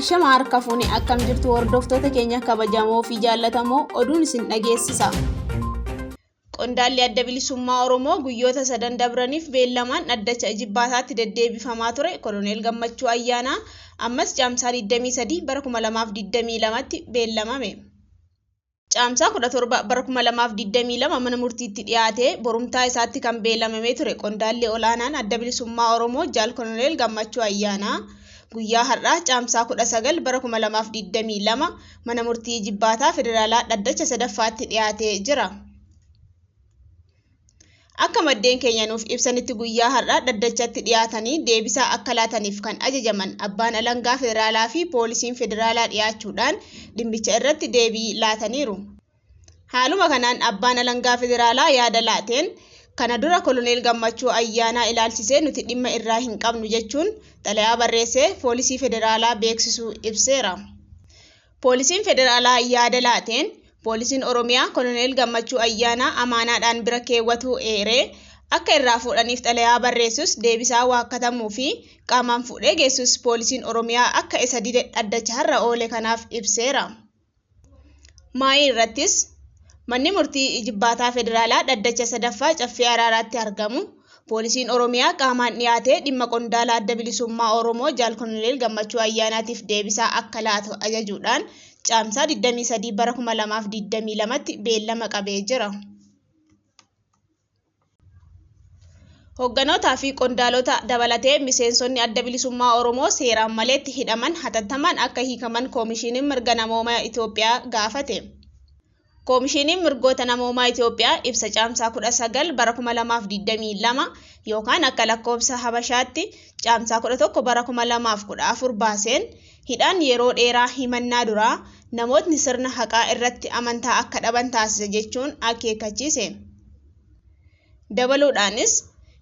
Ashama harka fuune akkam jirtu hordoftoota keenya kabajamoo fi jaallatamoo oduun isin dhageessisa. Qondaalli Adda Bilisummaa Oromoo guyyoota sadan dabraniif beellamaan dhaddacha Ijibbaataatti deddeebifamaa ture Koloneel Gammachuu Ayyaanaa ammas Caamsaa 23 bara 2022tti beellamame. Caamsaa 17 bara 2022 mana murtiitti dhiyaatee borumtaa isaatti kan beellamamee ture qondaalli olaanaan Adda Bilisummaa Oromoo Jaal Koloneel Gammachuu Ayyaanaa guyyaa har'aa Caamsaa 19 bara 2022 mana murtii Ijibbaataa Federaalaa dhaddacha sadaffaatti dhiyaatee jira. Akka maddeen keenya nuuf ibsanitti guyyaa har'aa dhaddachatti dhiyaatanii deebisaa akka laataniif kan ajajaman abbaan alangaa federaalaa fi poolisiin federaalaa dhiyaachuudhaan dhimmicha irratti deebii laataniiru. Haaluma kanaan abbaan alangaa federaalaa yaada laateen kana dura Koloneel Gammachuu Ayyaanaa ilaalchisee nuti dhimma irraa hin qabnu jechuun xalayaa barreessee poolisii federaalaa beeksisuu ibseera. Poolisiin federaalaa yaada laateen poolisiin Oromiyaa Koloneel Gammachuu Ayyaanaa amaanaadhaan bira keewwatu eeree akka irraa fuudhaniif xalayaa barreessus deebisaa waakkatamuu fi qaamaan fuudhee geessus poolisiin Oromiyaa akka isa dide dhaddacha har'a oole kanaaf ibseera. Maayii irrattis manni murtii Ijibbaataa Federaalaa dhaddacha sadaffaa Caffee Araaraatti argamu poolisiin Oromiyaa qaamaan dhiyaatee dhimma qondaala Adda Bilisummaa Oromoo Jaal Koloneel Gammachuu Ayyaanaatiif deebisaa akka laatu ajajuudhaan Caamsaa 23 bara 2022tti beellama qabee jira. Hoogganootaa fi qondaalota dabalatee miseensonni Adda Bilisummaa Oromoo seeraan maleetti hidhaman hatattamaan akka hiikaman Koomishiniin Mirga Namoomaa Itoophiyaa gaafate. Koomishiniin Mirgoota Namoomaa Itoophiyaa ibsa Caamsaa 19 bara 2022 yookaan akka lakkoofsa Habashaatti Caamsaa 11 bara 2014 baaseen hidhaan yeroo dheeraa himannaa duraa namootni sirna haqaa irratti amantaa akka dhaban taasisa jechuun akeekkachiise. Dabaluudhaanis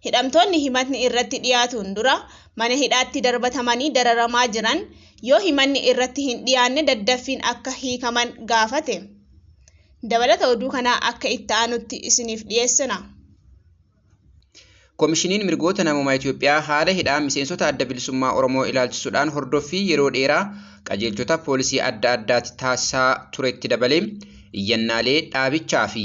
hidhamtoonni himatni irratti dhiyaatuun dura mana hidhaatti darbatamanii dararamaa jiran yoo himanni irratti hin dhiyaanne daddaffiin akka hiikaman gaafate. Dabalata oduu kanaa akka itti aanutti isiniif dhiyeessina. Koomishiniin Mirgoota Namoomaa Itoophiyaa haala hidhaa miseensota Adda Bilisummaa Oromoo ilaalchisuudhaan hordoffii yeroo dheeraa qajeelchota poolisii adda addaatti taasisaa turetti dabalee iyyannaalee dhaabichaa fi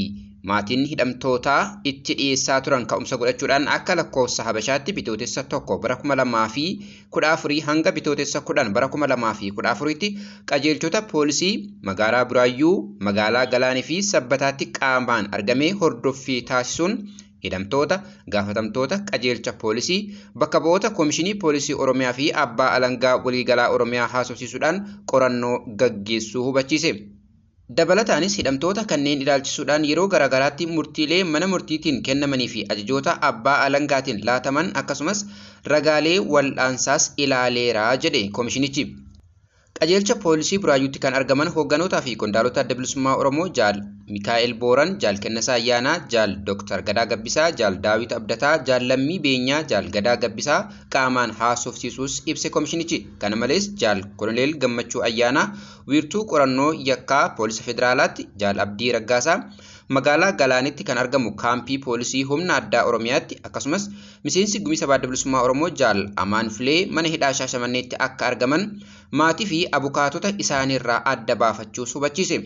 maatiin hidhamtootaa itti dhiyeessaa turan ka'umsa godhachuudhaan akka lakkoofsa Habashaatti bitootessa 1 bara 2014 hanga bitootessa 10 bara 2014tti qajeelchota poolisii magaalaa Buraayyuu, magaalaa Galaanii fi Sabbataatti qaamaan argamee hordoffii taasisuun hidhamtoota, gaafatamtoota qajeelcha poolisii, bakka bu'oota Koomishinii Poolisii Oromiyaa fi Abbaa Alangaa Waliigalaa Oromiyaa haasofsiisuudhaan qorannoo gaggeessuu hubachiise. Dabalataanis hidhamtoota kanneen ilaalchisuudhaan yeroo garaagaraatti murtiilee mana murtiitiin kennamanii fi ajajoota abbaa alangaatiin laataman akkasumas ragaalee wal'aansaas ilaaleera jedhe koomishinichi. Qajeelcha poolisii Buraayyuutti kan argaman hoogganootaa fi qondaalota Adda Bilisummaa Oromoo Jaal Mikaa'el Booran, Jaal Kennasaa Ayyaanaa, Jaal Dr. Gadaa Gabbisaa, Jaal Daawit Abdataa, Jaal Lammii Beenyaa, Jaal Gadaa Gabbisaa qaamaan haasofsiisuus ibse koomishinichi. Kana malees Jaal Koloneel Gammachuu Ayyaanaa wiirtuu qorannoo yakkaa poolisa federaalaatti, Jaal Abdii Raggaasaa magaalaa Galaanitti kan argamu kaampii poolisii humna addaa Oromiyaatti akkasumas miseensi gumii sabaa Adda Bilisummaa Oromoo Jaal Amaan Filee mana hidhaa Shaashamanneetti akka argaman maatii fi abukaatota isaaniirraa adda baafachuus hubachiise.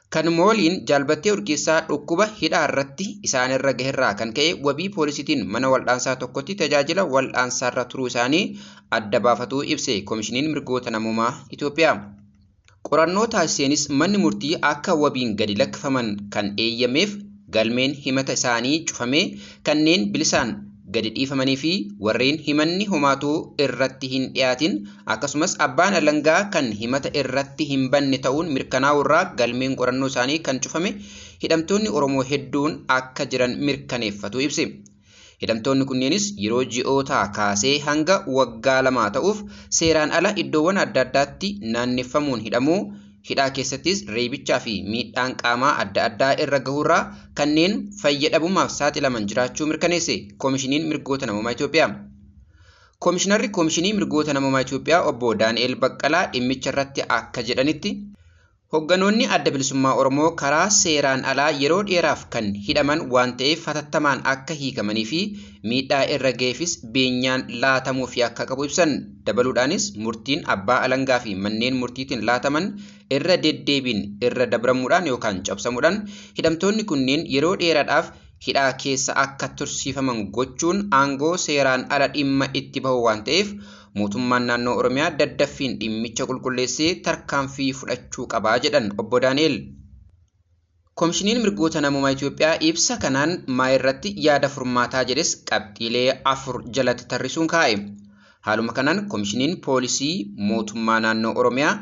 Kanuma waliin Jaalbattee Urgeessaa dhukkuba hidhaa irratti isaanirra gaherraa kan ka'e wabii poolisiitiin mana wal'aansaa tokkotti tajaajila wal'aansaarra turuu isaanii adda baafatuu ibse Koomishiniin Mirgoota Namoomaa Itoophiyaa. Qorannoo taasiseenis manni murtii akka wabiin gadi lakkifaman kan eeyyameef galmeen himata isaanii cufamee kanneen bilisaan gadi dhiifamanii fi warreen himanni homaatuu irratti hin dhiyaatin akkasumas abbaan alangaa kan himata irratti hin banne ta'uun mirkanaa'urraa galmeen qorannoo isaanii kan cufame hidhamtoonni Oromoo hedduun akka jiran mirkaneeffatu ibse. Hidhamtoonni kunneenis yeroo ji'ootaa kaasee hanga waggaa lamaa ta'uuf seeraan ala iddoowwan adda addaatti naanneffamuun hidhamuu, hidhaa keessattis reebichaa fi miidhaan qaamaa adda addaa irra gahuurraa kanneen fayyadhamumaaf saaxilaman jiraachuu mirkaneesse Koomishiniin Mirgoota Namoomaa Itoophiyaa. Koomishinarri Koomishinii Mirgoota Namoomaa Itoophiyaa obbo Daani'el Baqqalaa dhimmicha irratti akka jedhanitti Hoogganoonni Adda Bilisummaa Oromoo karaa seeraan alaa yeroo dheeraaf kan hidhaman waan ta'eef hatattamaan akka hiikamanii fi miidhaa irra ga'eefis beenyaan laatamuufi akka qabu ibsan. Dabaluudhaanis murtiin abbaa alangaa fi manneen murtiitiin laataman irra deddeebiin irra dabramuudhaan yookaan cabsamuudhaan hidhamtoonni kunneen yeroo dheeraadhaaf hidhaa keessa akka tursiifaman gochuun aangoo seeraan ala dhimma itti bahu waan ta'eef mootummaan naannoo Oromiyaa daddaffiin dhimmicha qulqulleessee tarkaanfii fudhachuu qabaa jedhan obbo Daani'el. Komishiniin mirgoota namummaa Itoophiyaa ibsa kanaan maayirratti yaada furmaataa jedhes qabxiilee 4 jalatti tarrisuun kaa'e. Haaluma kanaan komishiniin poolisii mootummaa naannoo Oromiyaa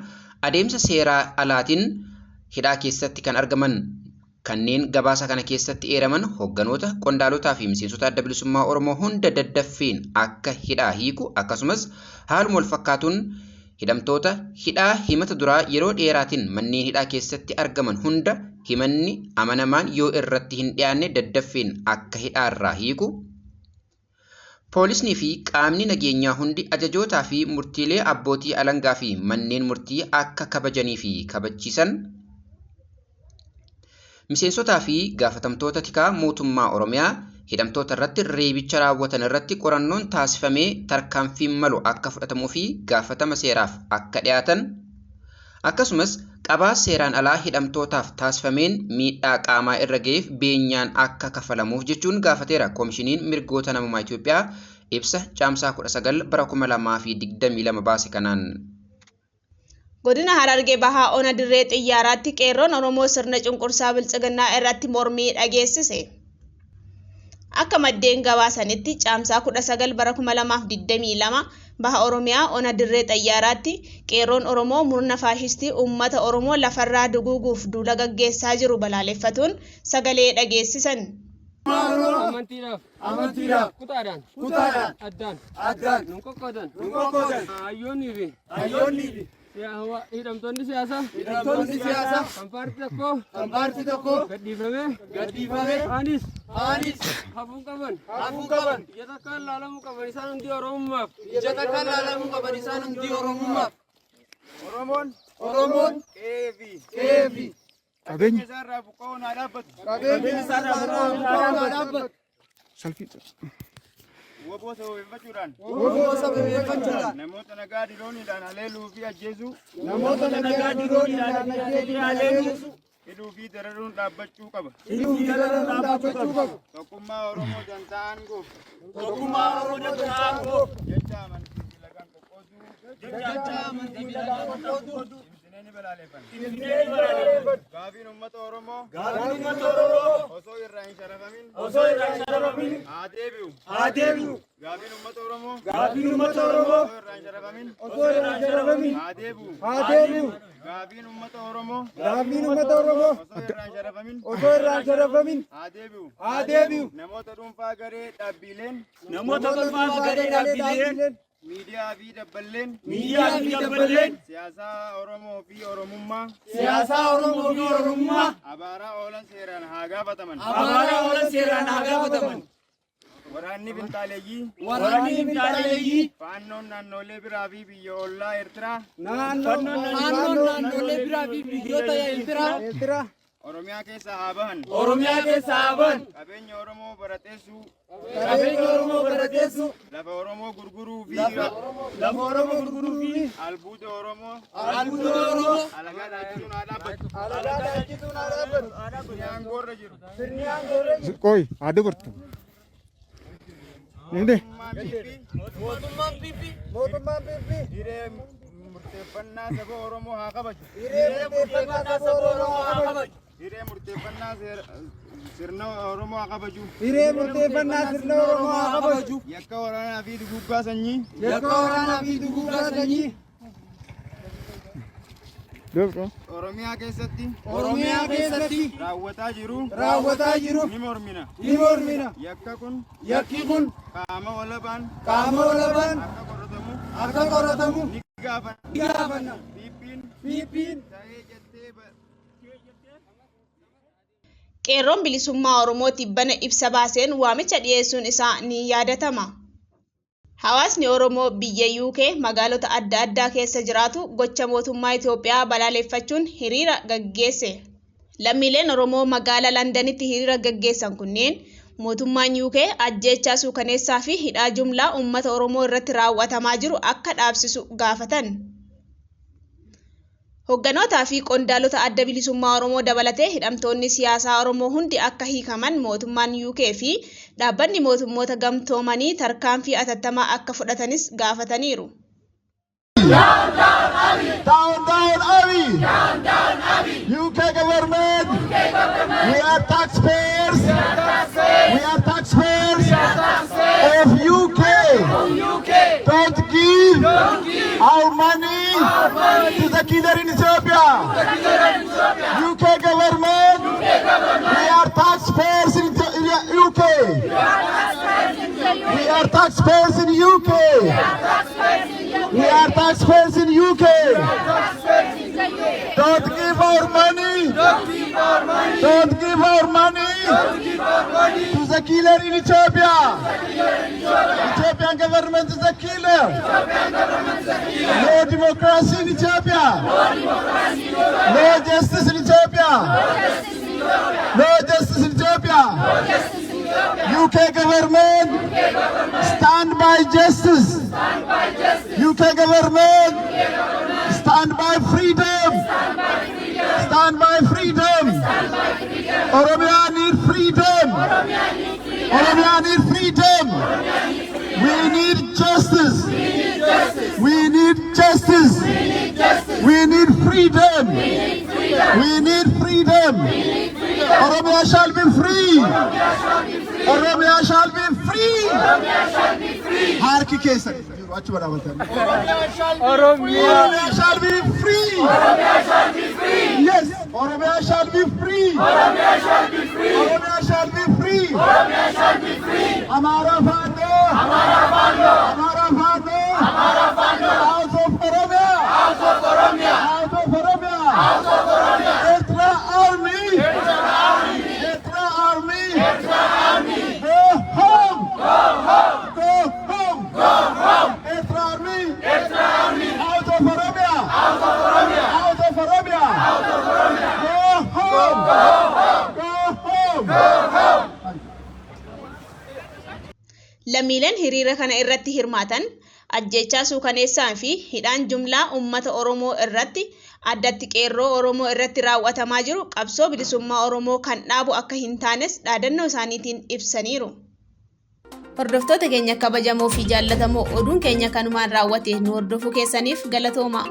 adeemsa seeraa alaatiin hidhaa keessatti kan argaman kanneen gabaasa kana keessatti eeraman hoogganoota, qondaalotaa fi miseensota Adda Bilisummaa Oromoo hunda daddaffiin akka hidhaa hiiku akkasumas haaluma wal fakkaatuun hidhamtoota hidhaa himata duraa yeroo dheeraatiin manneen hidhaa keessatti argaman hunda himanni amanamaan yoo irratti hin dhiyaanne daddaffiin akka hidhaarraa hiiku. Poolisnii fi qaamni nageenyaa hundi ajajootaa fi murtiilee abbootii alangaa fi manneen murtii akka kabajanii fi kabachiisan. Miseensotaa fi gaafatamtoota tikaa mootummaa Oromiyaa hidhamtoota irratti reebicha raawwatan irratti qorannoon taasifamee tarkaanfiin malu akka fudhatamuu fi gaafatama seeraaf akka dhiyaatan akkasumas qabaa seeraan alaa hidhamtootaaf taasifameen miidhaa qaamaa irra ga'eef beenyaan akka kafalamuuf jechuun gaafateera koomishiniin mirgoota namummaa Itoophiyaa ibsa caamsaa 19 bara 2022 baase kanaan. Godina Harargee Bahaa Ona Dirree Xiyyaaraatti qeerroon Oromoo sirna cunqursaa Biltsiginnaa irratti mormii dhageessise. Akka maddeen gabaasanitti caamsaa 19 bara 2022 Baha Oromiyaa Ona Dirree Xiyyaaraatti qeerroon Oromoo murna faashistii uummata Oromoo lafarraa duguuguuf duula gaggeessaa jiru balaaleffatuun sagalee dhageessisan. Amantiidhaaf. Amantiidhaaf. Kutaadhaan. Kutaadhaan. Addaan. Addaan. Nun qoqqoodan. Nun qoqqoodan. Hayyoonnii fi Hayyoonnii fi hidhamtoonni siyaasaa. hidhamtoonni siyaasaa Kan paartii tokkoo kan paartii tokkoo gadhiifamee gadhiifame kaanis kaanis hafuu qaban. hafuu qaban. Ija takkaan laalamuu qaban isaan hundi Oromummaaf. Ija takkaan laalamuu qaban isaan hundi Oromummaaf. Oromoon Oromoon qe'ee fi qe'ee fi qabeenya isaarraa buqqa'uun haa dhaabbatu. qabeenya isaarraa buqqa'uun haa dhaabbatu. Woboo sababeeffachuudhaan Woboo sababeeffachuudhaan namoota nagaa dirooniidhaan haleeluu fi ajjeesuu, namoota nagaa dirooniidhaan haleeluu hidhuu fi dararuun dhaabbachuu qaba. hidhuu fi dararuun dhaabbachuu qabu. Tokkummaa Oromoo dantaa aangoof Tokkummaa Oromoo dantaa aangoof jecha amantii fi lagaan qoqqooduu jecha amantii fi lagaan qoqqooduu cimsinee ni balaaleffanna. cimsinee ni balaaleffanna. Gaafiin uummata Oromoo Gaafiin uummata Oromoo osoo irraa hin sharafamin osoo irraa hin sharafamin haa deebi'u. haa deebi'u. Gaafiin uummata Oromoo Gaafiin uummata Oromoo osoo irraa hin sharafamin osoo irraa hin sharafamin haa deebi'u. haa deebi'u. Gaafiin uummata Oromoo Gaafiin uummata Oromoo osoo irraa hin sharafamin osoo irraa hin sharafamin haa deebi'u. haa deebi'u. Namoota dhuunfaa garee dhaabbileen Namoota dhuunfaa garee dhaabbileen miidiyaa fi dabballeen miidiyaa fi dabballeen siyaasaa Oromoo fi Oromummaa siyaasaa Oromoo fi Oromummaa abaaraa oolan seeraan haa gaafataman. abaaraa oolan seeraan haa gaafataman. Waraanni finxaaleeyyii Waraanni finxaaleeyyii faannoon naannolee biraa fi biyya ollaa Eertiraa faannoon naannolee biraa fi biyyoota Eertiraa Oromiyaa keessaa haa bahan. Oromiyaa keessaa haa bahan. Qabeenya Oromoo barateessuu, Qabeenya Oromoo barateessuu, lafa Oromoo gurguruu fi lafa Oromoo gurguruu fi albuuda Oromoo albuuda Oromoo alagaa dhaalchisuun haa dhaabbatu. alagaa dhaalchisuun haa dhaabbatu. Sirni aangoorra jiru. Sirni aangoorra jiru. Qoy, haa dubartu. Ninde? Mootummaan PP Mootummaan PP hiree murteeffannaa saba Oromoo haa kabaju. hiree murteeffannaa saba Oromoo haa kabaju. Hiree murteeffannaa sirna Oromoo haa kabaju. Hiree murteeffannaa sirna Oromoo haa kabaju. Yakka waraanaa fi duguuggaa sanyii Yakka waraanaa fi duguuggaa sanyii Dubartu. Oromiyaa keessatti Oromiyaa keessatti raawwataa jiru raawwataa jiru ni mormina. ni mormina. Yakka kun Yakki kun qaama walabaan qaama walabaan akka qoratamu akka qoratamu ni gaafanna. ni gaafanna. PP'n PP'n ta'ee jettee Qeerroon bilisummaa Oromoo tibbana ibsa baaseen waamicha dhiyeessuun isaa ni yaadatama. Hawaasni Oromoo biyya UK magaalota adda addaa keessa jiraatu gocha mootummaa Itoophiyaa balaaleffachuun hiriira gaggeesse. Lammiileen Oromoo magaalaa Londanitti hiriira gaggeessan kunneen mootummaan UK ajjeechaa suukaneessaa fi hidhaa jumlaa uummata Oromoo irratti raawwatamaa jiru akka dhaabsisu gaafatan. Hogganootaa fi qondaalota Adda Bilisummaa Oromoo dabalatee hidhamtoonni siyaasaa Oromoo hundi akka hiikaman mootummaan UK fi dhaabbanni mootummoota gamtoomanii tarkaanfii atattamaa akka fudhatanis gaafataniiru. Down, down, Abiy! Down, down, Abiy! UK government! We are taxpayers! We are taxpayers! Of UK! Don't give our money to the killer in Ethiopia! UK government! We are taxpayers in UK! We are taxpayers in UK! We are taxpayers in UK. Don't give our money. Don't give our money to the killer in Ethiopia. Ethiopian government is a killer. No democracy in Ethiopia. No justice in Ethiopia. No justice in Ethiopia. UK government, stand by justice. UK government, stand by freedom. Stand by freedom. Oromia need freedom. Oromia need freedom. We need justice. We need justice. We need freedom. We need freedom. Oromia shall be free. Oromia shall be free. Harki keessan jiru achuma dhaabatan. Oromia shall be free. Yes, Oromia shall be free. Oromia shall be free. Amara Fano. Amara Fano. Out of Oromia. Out of Oromia. Out of Oromia. Out of Oromia. Eritrea Army. Eritrea Army. Go home. Go home. Go home. Go home. Eritrea Army. Eritrea Army. Out of Oromia. Out of Oromia. Out of Oromia. Out of Oromia. Go home. Go home. Go home. Go home. Lammiileen hiriira kana irratti hirmaatan ajjeechaa suukaneessaa fi hidhaan jumlaa uummata Oromoo irratti, addatti qeerroo Oromoo irratti raawwatamaa jiru qabsoo bilisummaa Oromoo kan dhaabu akka hin taanes dhaadannoo isaaniitiin ibsaniiru. Hordoftoota keenya kabajamoo fi jaallatamoo, oduun keenya kanumaan raawwate. Nu hordofuu keessaniif galatooma.